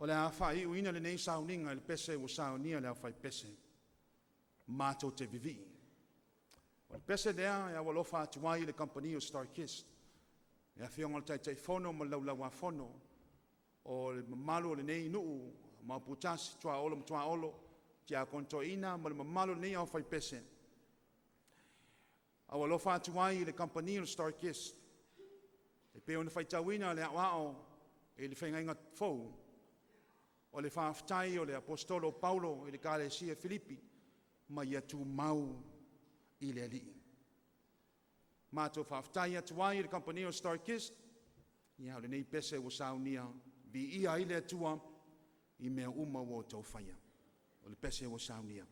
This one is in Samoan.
O le a faaiuina lenei sauniga i le pese ua saunia e le aufaipese, Matou te Vivii. O le pese lea e aualofa atu ai i le Kamupani o StarKist, le Afioga i le Taitaifono ma le Laulau-a-Fono o le mamalu o lenei nuu Maoputasi, Tuaolo ma Tuaolo, Tiakono Toeaina ma le mamalu o lenei aufaipese. Aualofa atu ai i le Kamupani o le StarKist e pei ona faitauina le Aoao i le Feagaiga Fou, o le faafetai o le Aposetolo o Paulo i le Ekalesia i Filipi, ma ia tumau i le Alii. Matou faafetai atu ai i le Kamupani o le StarKist, o lenei pese ua saunia, viia ai le Atua i mea uma ua outou faia. O le pese ua saunia.